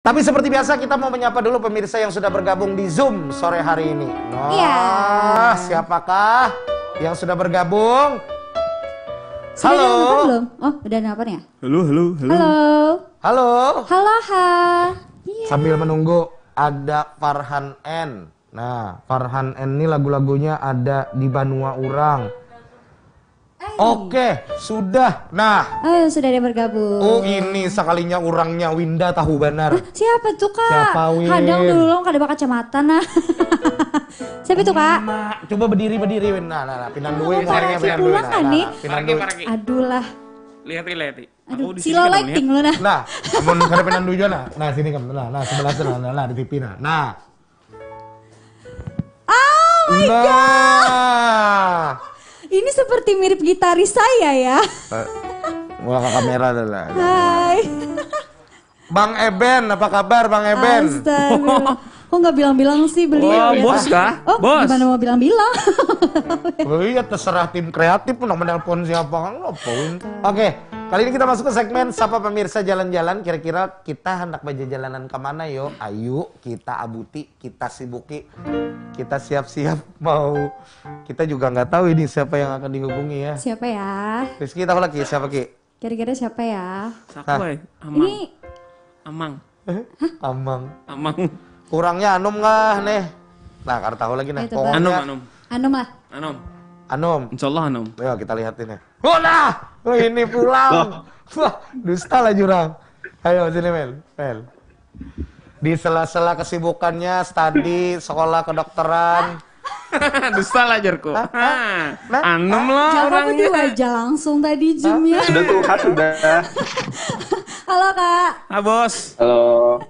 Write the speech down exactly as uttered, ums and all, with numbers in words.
Tapi seperti biasa kita mau menyapa dulu pemirsa yang sudah bergabung di Zoom sore hari ini. Nah, Iya. siapakah yang sudah bergabung? Sudah diumumkan Halo. Belum? Oh, udah ada apa nih ya? Halo, halo, halo. Halo. Halo. Halo, ha. Iya. Sambil menunggu ada Farhan N. Nah, Farhan N ini lagu-lagunya ada di banua urang. Oke, sudah. Nah, Oh, sudah ada yang bergabung. Oh, ini sekalinya urangnya Winda tahu banar. Siapa tuh, Kak? Siapa, Win? Hadang dulu, kada bakacamata, nah. Siapa tuh, Kak? Nah, coba berdiri, berdiri, Win. Nah, nah, nah, pinandu, Win. Parkir Pinandu, pulang nah, kan, nah, nih? nah, pinandu. Parkir. Aduh lah. Lihat, lihat. Aduh, Aku di silo sini, lighting kamu lu, nah. Nah, amun kada pinandu jua, nah. Nah, sini kamu. Nah, nah, sebelah sana, nah, nah, di T V, nah. Nah. Oh my God. Nah. Ini seperti mirip gitaris saya ya. Eh, Mual ke kamera dulu lah. Hai. Bang Eben, apa kabar Bang Eben? Astaga. Kok nggak bilang-bilang sih beliau Wah, ya? Bos kah? Oh, Bos. Gimana mau bilang-bilang? Oh iya, terserah tim kreatif pun menelpon siapa kan apa, Win. Oke, kali ini kita masuk ke segmen Sapa Pemirsa Jalan-Jalan. Kira-kira kita hendak berjalanan kemana yo? Ayo kita abuti, kita sibuki, kita siap-siap mau. Kita juga nggak tahu ini siapa yang akan dihubungi ya. Siapa ya? Rizky tahu lagi siapa Ki? Kira-kira siapa ya? Saku Hah? Ai. Amang. Ini Amang. Amang. Amang. Kurangnya Anum nggak nih? Nah, kada tahu lagi nah. Itu, Bang. Pokoknya Anum, Anum. Anu mah. Anum. Anum. Insya Allah Anum. Ayo kita lihat ini. Oh nah, oh, ini pulang. Wah, dusta lah jurang. Ayo sini Mel, Mel. Di sela-sela kesibukannya, studi, sekolah kedokteran. Dusta lah jarku. Ha. Nah. Anum lah Jangan orangnya. Berdua aja langsung tadi Zoom-nya. Sudah tuh, Kak, sudah. Halo, Kak. Ah, Bos. Halo.